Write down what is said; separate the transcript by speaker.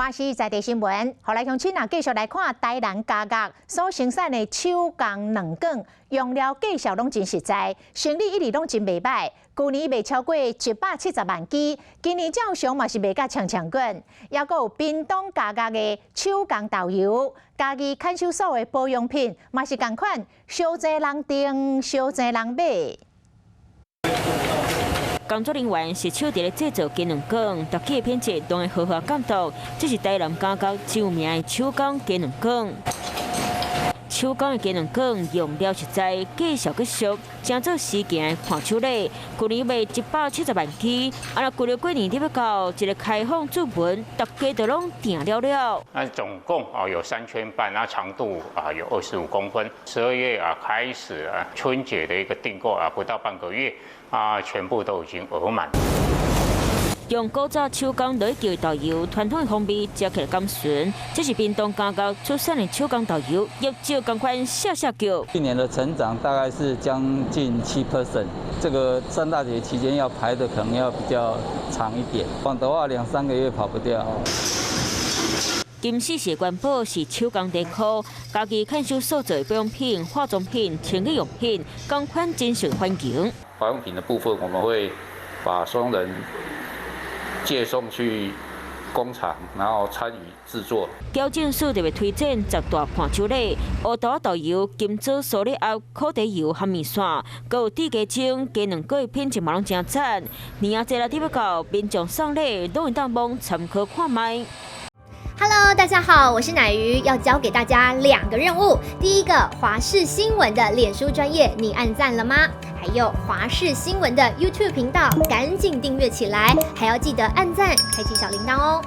Speaker 1: 華視在地新聞，予來鄉親啊，繼續來看台南加工所生產的手工卵卷，用料價數攏真實在，生意一直攏真袂䆀。舊年賣超過170萬支，今年照常嘛是賣甲強強滾。抑閣有屏東加工的手工豆油，嘉義看守所的保養品嘛是仝款，小濟人訂，小濟人買。
Speaker 2: 工作人員是手佇咧製造雞卵卷，逐起的品質攏會好好監督。這是台南加工著名的手工雞卵卷。手工的雞卵卷用料實在，價數閣俗，誠做時行的伴手禮。舊年賣170萬支，啊若過了過年欲到，一个開放注文，逐家都攏訂了了。
Speaker 3: 那總共啊有3圈半，那長度啊有25公分。12月啊開始啊春節的一個訂購啊，不到半個月啊，全部都已經額滿。
Speaker 2: 用古早手工來做豆油，傳統的風味食起來甘醇。這是屏東加工出產的手工豆油，業績仝款嚇嚇叫。
Speaker 4: 去年的成長大概是將近7%，這個三大節期間要排的可能要比較長一點，不然的話兩三個月跑不掉。
Speaker 2: 金絲是元寶是手工地科，家己看守所做保養品、化妝品、清潔用品，仝款真受歡迎。
Speaker 5: 保養品的部分，我們會把收容人借送去工廠，然後參與製作。
Speaker 2: 矯正署特別推薦十大伴手禮：烏豆豆油、金棗蘇力鴨、苦茶油和麵線，閣有豬雞精、雞卵糕品質嘛攏誠讚。年仔節來欲到，民眾送禮攏會當罔參考看覓。
Speaker 6: Hello，大家好，我是乃瑜，要交給大家兩個任務。第一個，華視新聞的臉書專頁，你按讚了嗎？還有華視新聞的 YouTube 頻道，趕緊訂閱起來，還要記得按讚，開啟小鈴鐺哦。